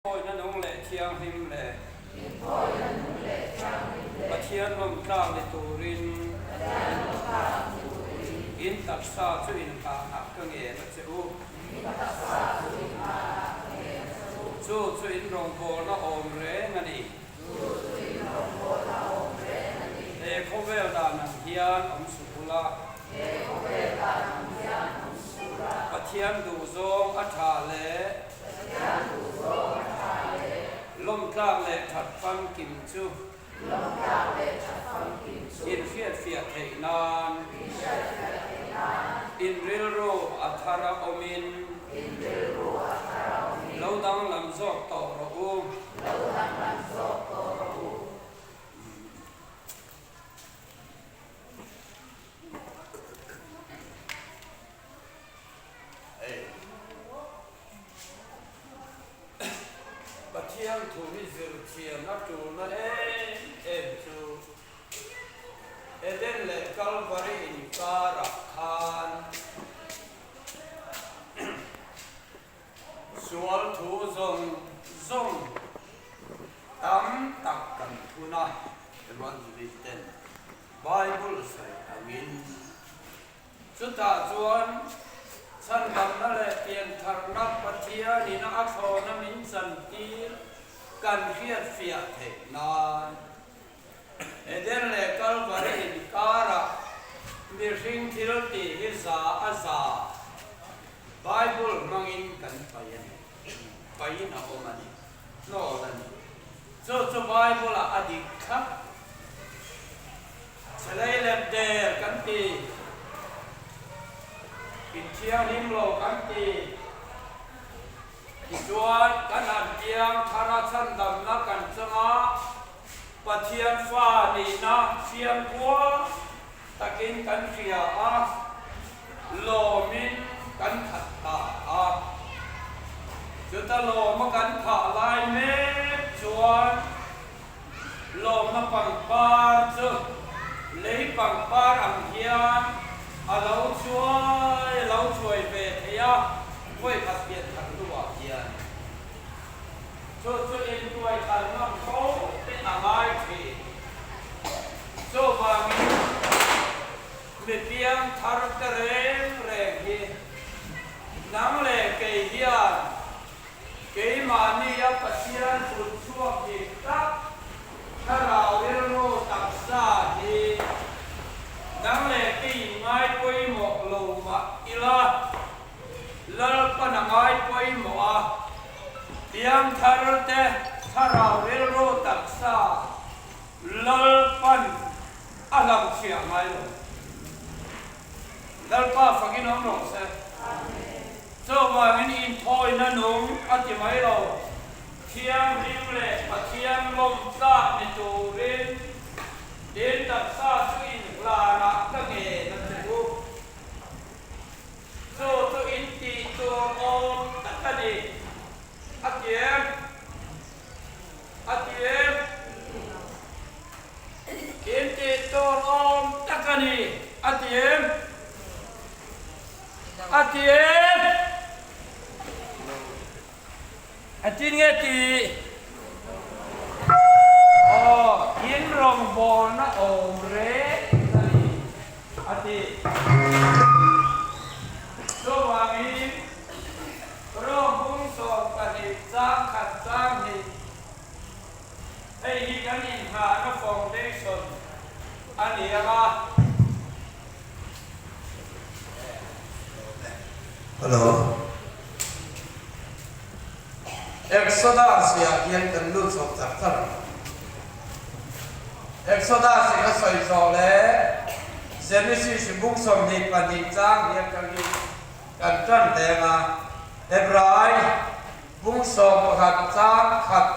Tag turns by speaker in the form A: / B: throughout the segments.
A: Inthawina nung leh thianghlim leh Pathian lawmtlak ni turin in taksa chu inhlahna ka ngen a che u. Chu chu in rawngbawlna awm reng a ni. He khawvel dan ang hian awm suh ula. Pathian duhzawng a tha leh. Lawmtlak leh that famkim chu inhriatfiah theih nan in rilru a thar a awmin lo danglam zawk tawh rawh u. Pathian thu hi zir thiam a tulna em em chu Eden leh Kalvari inkarah khan sual thu zawng zawng tam tak kan thun a, Evangelist ten Bible sawi angin. Chutah chuan chhandamna leh piantharna Pathianin a thlawna min chantir kan hriatfiah theih nan Eden leh Kalvari inkarah mihring thil tih hi za a za Bible hmangin kan paih a ni. Paihin a awm a ni. Hnawl a ni. Chu chu Bible-ah a dik thlap. Chelei lem der kan ti, inthianghlim lo kan ti. Tichuan, kan han piang thar a chhandamna kan chang a, Pathian fa nihna fiamkhua takin kan hria a, lawmin kan khat ta a. Chuta lawma kan khah lai mek chuan, Lawmna pangpar chu lei pangpar ang hian a lo chuai a lo chuai ve thei a, vawikhat pian thar hnuah hian chu chu intuai thar ngam fo te a ngai thin. Chuvangin mi piang thar te reng reng hi nang leh kei hian Keimahnia Pathian kut chhuak dik tak thlarau rilru taksa hi nang leh keiin ngai pawimawh lo mah ila, Lalpan a ngai pawimawh a, piangthar te thlarau rilru taksa Lalpan a hlauhchhiah ngai lo. Lalpa fakin awm rawh se. Chuvangin inthawina nung a ti mai lo. Thianghlim leh Pathian lawmtlak ni turin tin taksa chu inhlanah ka ngen a che u. Chu chu in tih tur awm tak a ni. A ti em? A ti em? In tih tur awm tak a ni. A ti em? A ti em? A tin nge ti? Aw, in rawngbawlna awm reng a ni, a ti. Chuvangin, Rom bung 12 chang khat chang hnih, hei hi kan inghahna foundation a ni ang a.
B: Hello. Exodus ah hian kan lut chho char char ang. Exodus hi ka sawi zawh leh Genesis buk 22 chang hian ka hi kan tan leng a, Hebrai bung 11 chang khat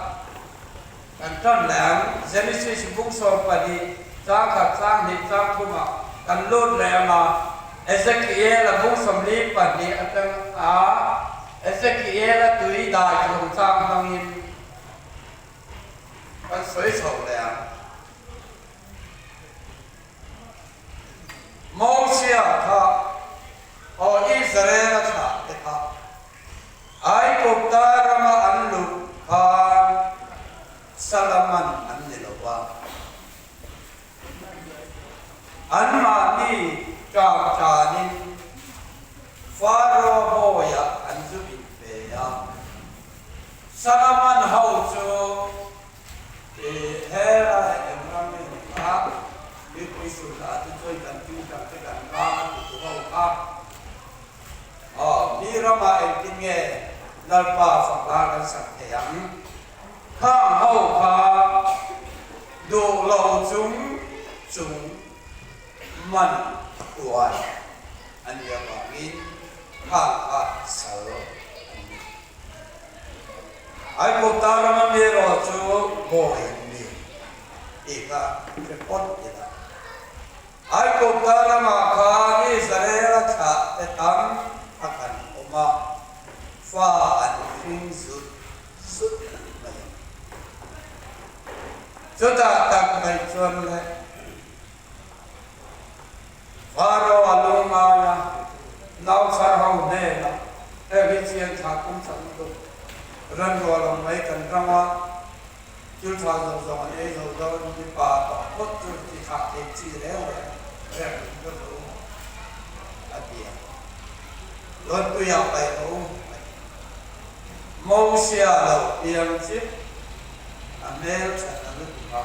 B: Kan tan leh ang. Genesis bung 12 chang khat chang hnih chang thumah kan lut leh ang a, Ezekiel-a bung 42 atang a Ezekiel-a tui dai chungchang hmangin kan sawi chho leh ang. Mosia kha aw Israel-a thlah te kha Aigupta rama an luh kha. Salaman ho chu i helai eng ram nge ni kha mipui sulhla te chuan kan tingtang te kan rang a ti tu ho kha. Aw, mi ramah engtin nge Lalpa fak hla kan sak thei ang? Khang ho kha duh lo chung chung man tuai a nih avangin khang kha sal an ni. Aigupta rama mi erawh chu bawi an ni tih kha hre phawt ila. Aigupta ramah khan Israela thlah te tam tak an awm a, fa an hring zut zut mai a. Chutah tak mai chuan le Pharaoh a lungngai a, nauchhar ho hnenah, Heng hi chian thlah kum chak lutuk, ranrual ang mai kan ram a, Thil tha zawng zawng an ei zo dawn, mipa tawh phawt chu ti thlah thei chi reng reng reng in ka tho a ti a. Lawtpuia paih ho a ti. Mosia lo piang chiah a hmel that a lutuk a,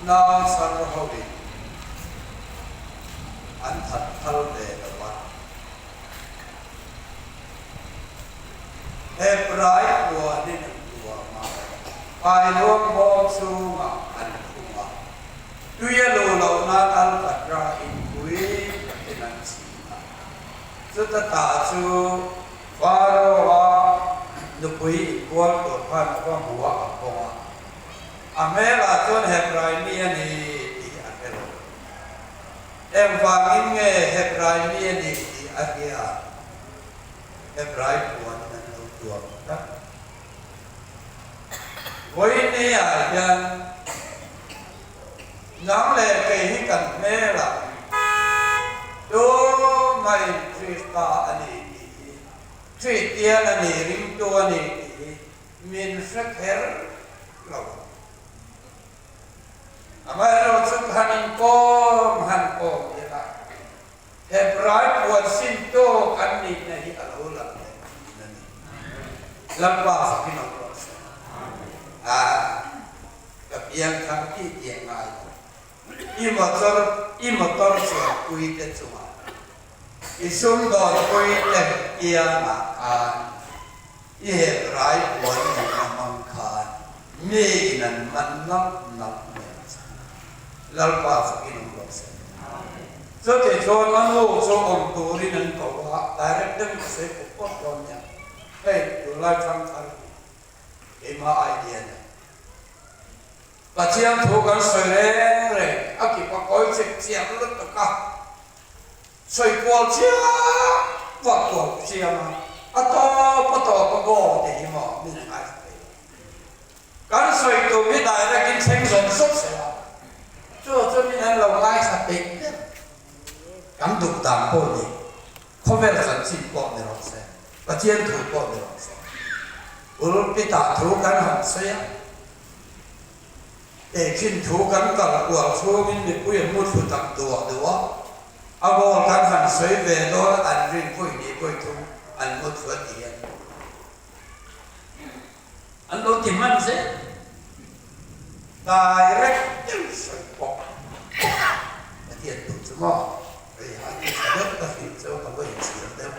B: nau chhar ho in an that phal ve lo a. Hebrai puanin an tuam a, Pailuang bawm chungah an khung a, tui a luh loh nan alkatra inpui takin an chhin a. Chuta ta chu Pharaoh-a nupui inbual tur khan a va hmu a, a pawng a. A hmelah chuan Hebrai mi a ni tih a hre lo. Engvangin nge Hebrai mi a ni tih a hria? Hebrai puanin an lo tuam tlat. Vawinia hian nang leh kei hi kan hmelah tumah in Krista a ni tih hi, Kristian a ni, ringtu a ni tih hi min hre kher lo. Amaherawhchu han inkawm han kawm ila, Hebrai puan sin tawk an nihna hi a lo lang leh thin a ni. Lalpa fakin awm rawh se. A, ka piangthar tih tih a ngai lo. I motor, i motor chuanpui te chungah, i sumdawnpui te kiangah khan I Hebrai puan nihna hmang khan mi in an man nalh nalh mai ang che. Lalpa fakin awm rawh se. Chuti chuan a nu chu awm turin an ko a, direct deuhin ka sawi pawp pawp dawn nia. Hei tunlai thangthar hi keimah idea nia. Pathian thu kan sawi reng reng a kipa kawi chek chiang lutuk a. Sawi kual chiang vak kual chiang a, a tawp a tawp a goal tih hi maw min a ngaithla thei lo. Kan sawi tum hi direct in thleng zawm zawm se la, chu chu min an lo ngaithla peih ber. Kan duh dan pawh ni, khawvel chanchin pawh ni rawh se, Pathian thu pawh ni rawh se. Pulpit-ah thu kan han sawi a. Tehkhin thu kan kal kual chhungin mipui an mu thlu tak duah duah a, a goal kan han sawi ve dawn an rin pawih nih pawih thung an mu thlu a ti hian an lo ti hman zel. Direct deuh sawi pawh a ti an duh chu maw? Hei a ti tha deuh ka hrilh chu ka va inchhir deuh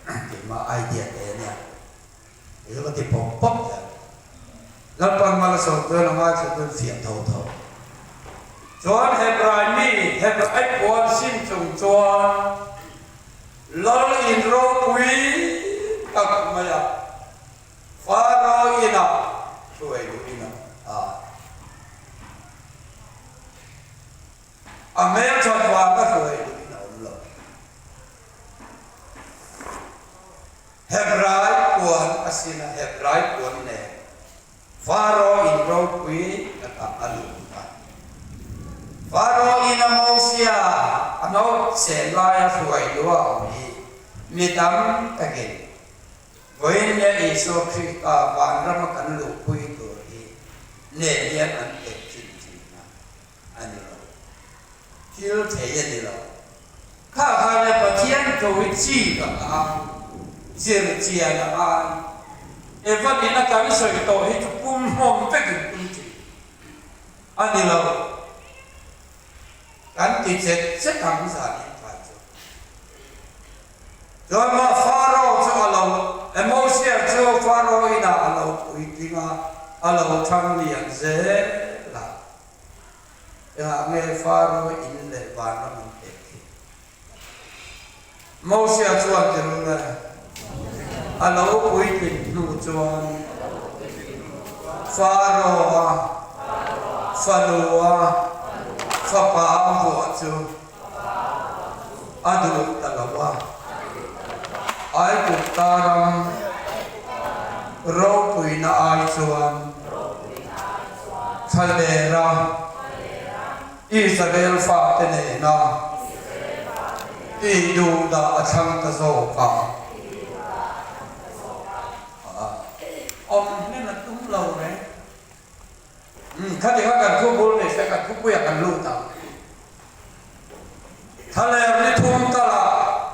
B: e, keimah idea te ania. Kei ka ti pawp pawp zel. Lalpan mal a sawm chuan a ngaithla chuan fiah tho tho. Chuan Hebrai mi Hebrai puan sin chung chuan Lal in ropui tak mai a Pharaoh inah hruai duhin a A hmeltha vang a hruai duhin a awm lo. Hebrai puan a sin a, Hebrai puan nen Pharaoh in ropui takah a lut a. Pharaoh in a Mosia a no chen laia hruai lua awm hi mi tam takin vawiin leh Isua Krista vanrama kan luhpui tur hi nen hian an pek thin thin a a ni lo. Thil thei a ni lo. Kha khan e Pathian thu hi chik a ngai, zir chian a ngai. Evan ina kan sawi tawh hi chu pum hmawm vekin tum thin a ni lo. Kan ti chet chet ang zan in phai chu. Chuan mah Pharaoh chu a lo, Mosia chu Pharaoh inah a lo puitling a, a lo thang lian zel a. Engah nge Pharaoh in leh vanram an pek hi? Mosia chuan ti rul e, a lo puitlin hnu chuan Pharaoh-a fanua fapa vuah chu a duh ta lo a, Aigupta ram ropuina ai chuan thlalera Israel fate nena tih duh dah a thlang ta zawk a. Awm hnem a tum lo reng. Umm, khati kha kan thu bul ni se kan thupuiah kan lut ang. Thlaler ni thum talah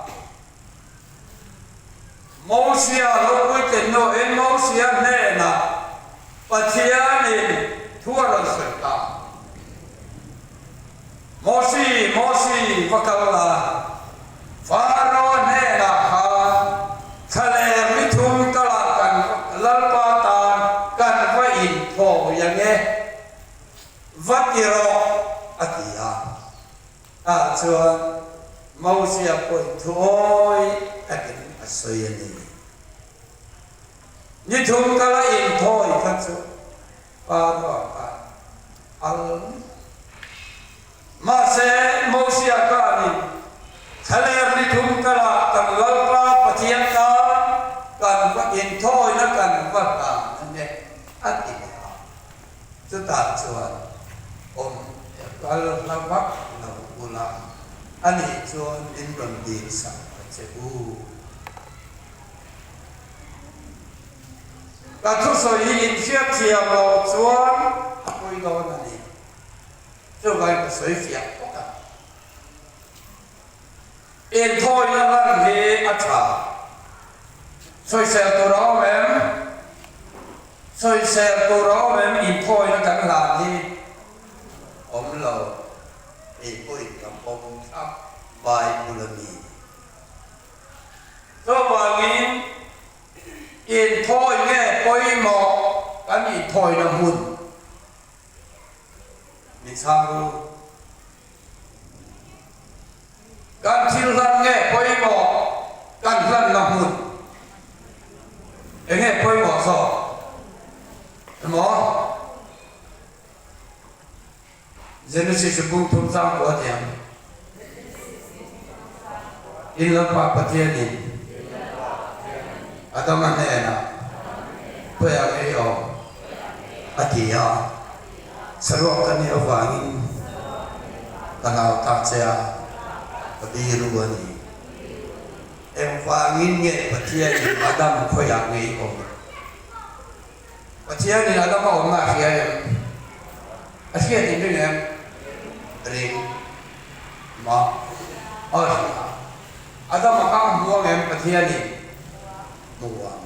B: Mosia ropuiten nu in Mosia hnenah Pathianin thu a rawn sawi ta. Mosi, Mosi, va kal la, Faro hnenah khan thlaler ni thum talah kan Lalpa tan kan va inthawi ange, va ti rawh, a ti a. Ah chuan Mosia pawhin thu awi takin a sawi a ni. Ni thum kala inthawi kha chu Pharaoh khan al ni. Mahse Mosia khanin thlaler ni thum kala kan Lalpa Pathian tan kan va inthawina kan va hlan a ni a ti leh a. Chutah chuan awm kal hla vak lo ula, ani chuan min rawn dil sak ta che u. Ka thusawi hi in hriat thiam loh chuan a pui dawn a ni. Chuvangin ka sawi fiah phawt a. Inthawina lan hi a tha. Sawisel tur a awm em? Sawisel tur a awm em? Inthawina kan hlan hi awm lo. Kei pawhin ka pawm thlap Bible a mi. Chuvangin inthawi nge pawimawh kan inthawina hmun min chhang ru. Kan thil hlan nge pawimawh kan hlanna hmun enge pawimawh zawk emaw Genesis bung thum chang pawh a ti ang. In Lalpa Pathianin Adama hnenah khawiah nge i awm a ti a. Saruak ka nih avangin ka hlau ta che a, ka biru a ni. Engvangin nge Pathianin Adam khawiah nge i awm? Pathianin Adam a awmna a hria em? A hriat in ring em? Ring. Ma a hria. Adam a kha a hmu ang em Pathianin? Hmu ang.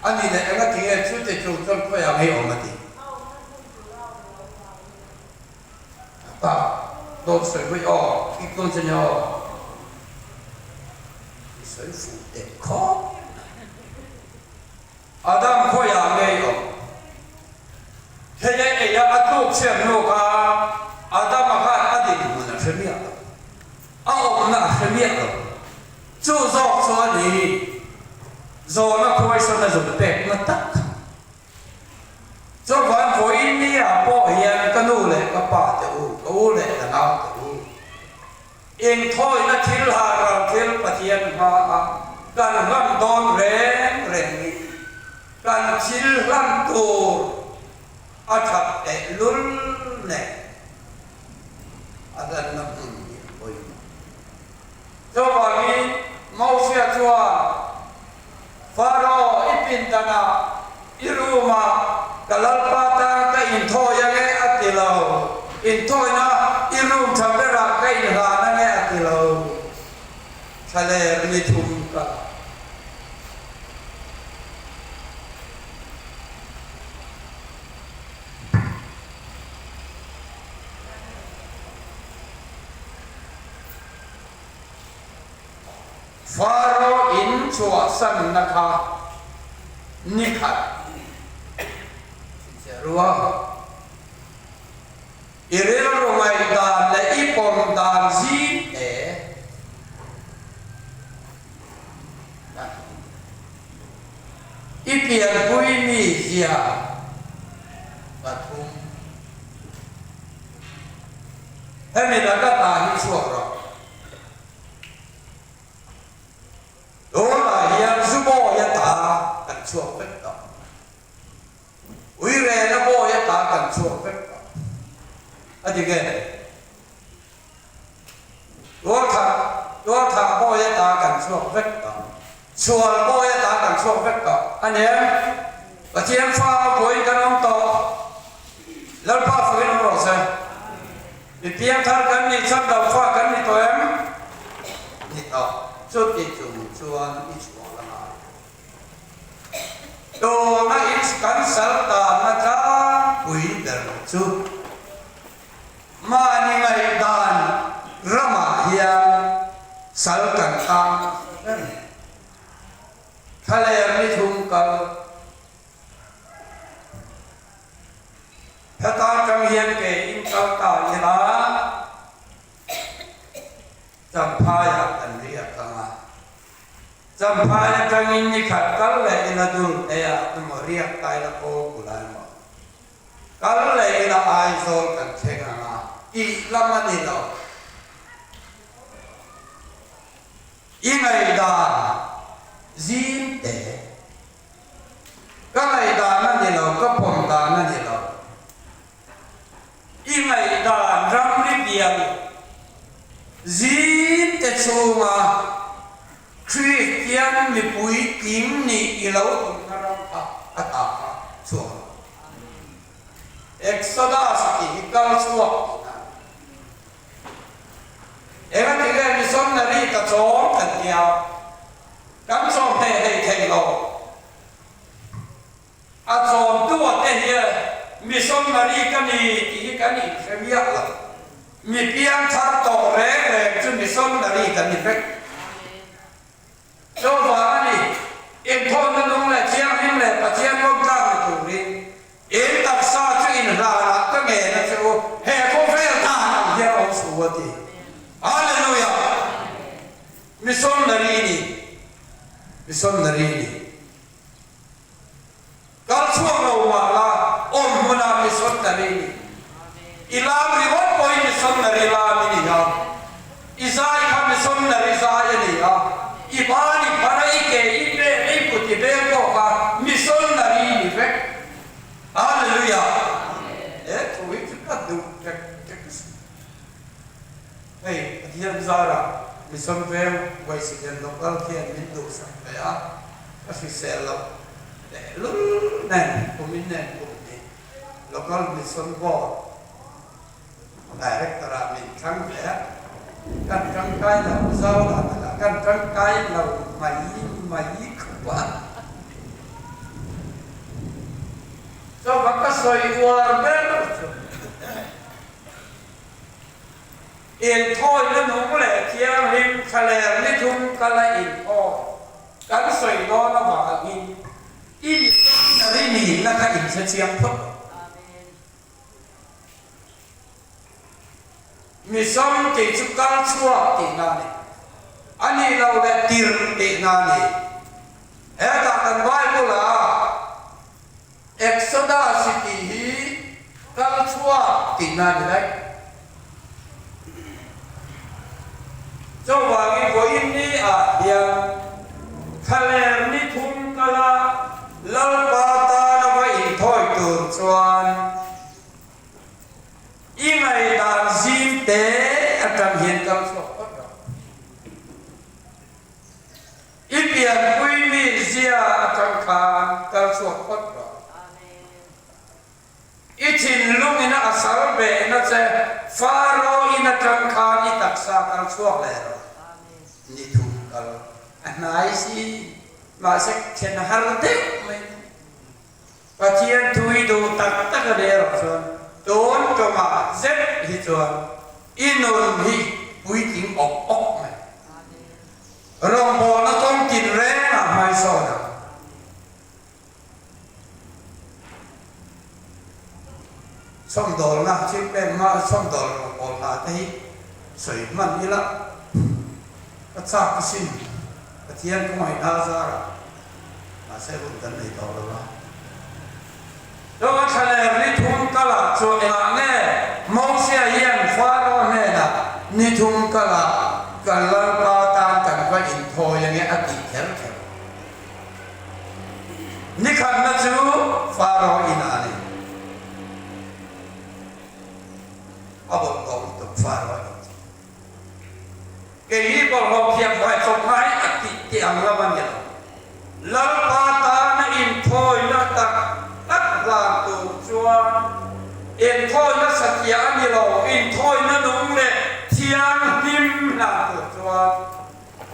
B: A ni leh enga ti nge chu te chung chuan khawiah ngei awm a ti? A tak dawt sawi vawi aw, i dawn che nia aw. I sawi fuh teh khawp mai. Adam khawiah ngei awm? Thei a ei a, a tluk chhiat hnu kha Adama khan a dinhmun a hre miah lo. A awmna a hre miah lo. Chu zawk chu a ni zawhna khuaisana zuk pekna tak. Chuvan vawiin ni-ah pawh hian ka nu leh ka pa te u, ka u leh ka nau te u, inthawina thil ha ral thil Pathian hmaah kan hlan dawn reng reng hi kan thil hlan tur a that tehlul nen a hlanna hmun hi a pawimawh. Chuvangin Mosia chuan, Pharaoh, i pindanah, i room-ah ka Lalpa tan ka inthawi ange a ti lo. Inthawina i room tha berah ka inhlan ange a ti lo. Thlaler ni thum ka la. Faro in chhuahsanna kha ni khat chhinchhiah ruang. I rilru ngaihdan leh i pawm dan zing te I pianpui mi zia pathum. Hemi laka ta hi chhuak rawh. Tunah hian zu bawi ata kan chhuak vek tawh. Ui rena bawi ata kan chhuak vek tawh. A dik em? Tualthah, tualthah bawi ata kan chhuak vek tawh. Chhual bawi ata kan chhuak vek tawh. A ni em? Pathian fa bawiin kan awm tawh. Lalpa fakin awm rawh se. Mi piangthar kan nih chhan lo fa kan ni tawh em? Ni tawh. Chuti chung chuan i chhuah la ngai. Tuna in kan sal tanna tlangpui ber chu mahni ngaihdan ramah hian sal kan tang nasa ber. Thlaler ni thum kal. Heta atang hian ke in kal ta ila Champhaiah kan riak ang a, Champhai atangin ni khat kal leh ila dul hleiah emaw riak ta ila kaw kulai emaw kal leh ila Aizawl kan thleng ang a tih lam a ni lo. I ngaihdan zim teh. Ka ngaihdan a ni lo, ka pawm dan a ni lo. I ngaihdan ramri bial zim te chhunga Kristian mipui tling nih i lo tumna ram kha a ta kha chhuak lo. Exodus tih hi kal chhuak tihna a ni. Engati nge missionary ka chawm kan tia, kan chawm hneh hlei thei lo. A chawmtu a te hian missionary ka ni tih hi kan inhre miah lo. Mi piangthar tawh reng reng chu missionary kan ni vek. Chuvang a ni, inthawhna nung leh thianghlim leh Pathian lawmtlak ni turin in taksa chu inhlanah ka ngen a che u, he khawvel tan ang hian awm suh a ti. Hallelujah! Missionary ni, missionary ni. Kal chhuak lo mah la, awm hmunah missionary ni. I lam ringawt pawhin missionary lam i ni a, i zai kha missionary zai a ni a, i ban i phar a, i ke i pek a, i kut i beng pawh kha missionary ni vek. Hallelujah! He thu hi chu ka duh tek tek a si. Hei Pathian zarah mission veng Vaisilian local khian min duhsak ve a, ka hrisel loh tehlul nen kumin nen kum hnih Local Mission Board Director ah min thlang ve a, kan tangkai lo zau dan takah kan tangkai lo mai mai khawp a. Chauha ka sawi uar ber chu inthawina nung leh thianghlim thlaler ni thum kala inthawi kan sawi dawn avangin I missionary nihna kha inhre chiang phawt rawh. Mission tih chu kal chhuak tihna a ni. A nih loh leh tirh tihna a ni. Hetah kan Bible-ah Exodus tih hi kal chhuak tihna a ni daih. Chuvangin vawiin ni ah hian thlaler ni thum kala Lalpa tana va inthawi tur chuan i ngaihdan zim te atang hian kal chhuak phawt rawh. I pianpui mi zia atang khan kal chhuak phawt rawh. I thinlungin a sal behna che Faro in atang khan i taksa kal chhuak leh rawh. Ni thum kal a hnai si, mahse then har deuh mai ni. Pathian thu i duh tak tak a ni erawh chuan tun tumah zet hi chuan i nun hi puitling awk awk mai. Rawngbawlna kawng tinrengah hmaisawn ang. Chhawmdawlna thil pek hma chhawmdawl rawngbawlna te hi sawi hman ila ka chak asin Pathian khawngaihna zarah mahse hun kan nei tawh lo a. Chunga thlaler ni thum kalah chu engah nge Mosia hian Faro hnenah ni thum kalah kan Lalpa tan kan va inthawi ange a tih kher kher? Ni khatna chu Faro inah a ni. A bawlhhlawh lutuk Faro in chu. Kei hi bawlhhlawh thiam fai chawp ngai a tih tih ang lam a ni lo. Lalpa tana inthawina tak tak hlan tur chuan inthawina satliah a ni lo, inthawina nung leh thianghlim hlan tur chuan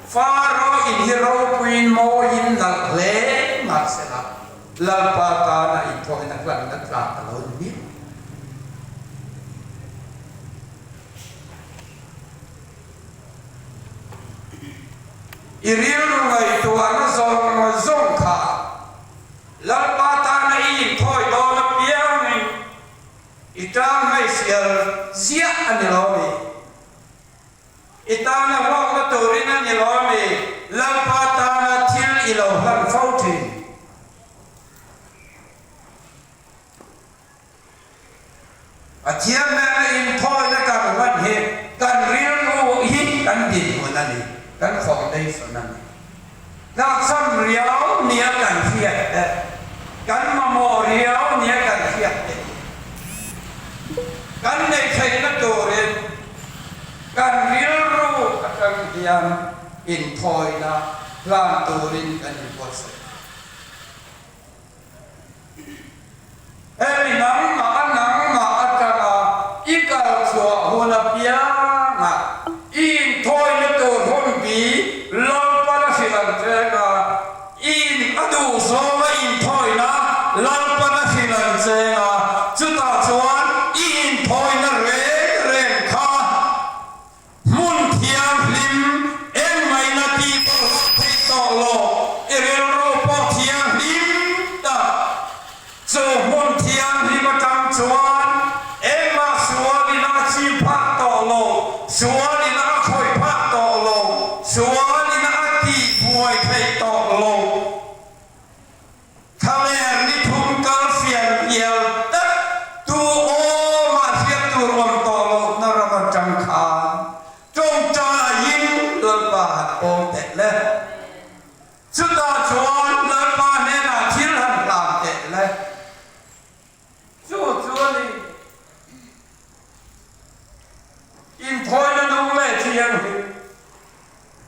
B: Faro in hi ropuiin mawiin nalh hle mahsela Lalpa tana inthawina hlanna tlak a lo ni miau. I rilru ngaihtuahna zawng zawng kha Lalpa tana i inthawi dawn apiangin i tang ngaihsial ziah a ni lo mi? I tana hlawkna turin a ni lo mi? Lalpa tana thil i lo hlan fo thin. Pathian nena inthawina kan hman hi kan rilru hi kan dinhmun a ni, kan foundation a ni. Tlakchham riau nia kan hriat te, kan mamawh riau nia kan hriat te hi kan neih theihna turin kan rilru atang hian inthawina hlan turin kan inbuatsaih. Hemi nangmah a nangmah atanga i kal chhuah hun apiangah i inthawina tur hun bi Lalpan a hrilh ang cheng a, i in a duh zawnga inthawina Lalpan a hrilh ang cheng a, chutah chuan i inthawina reng reng kha Hmun thianghlim engmahina tih bawlhhlawh theih tawh lo, i rilru pawh thianghlim tak. Chu hmun thianghlim atang chuan engmah sualin a chim phak tawh lo, sualin a khawih phak tawh lo, sualin a tih buai theih tawh lo. Thlaler ni thum kal fian fial tak tu awmah hriat tur awm tawh lohna ram atang khan tawngtaiin Lalpa han awm teh le. Chutah chuan Lalpa hnenah thil han hlan teh le. Chu chu a ni. Inthawina nung leh thianghlim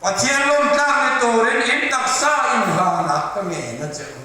B: Pathian lawmtlak ni turin in taksa inhlanah ka ngen a che u.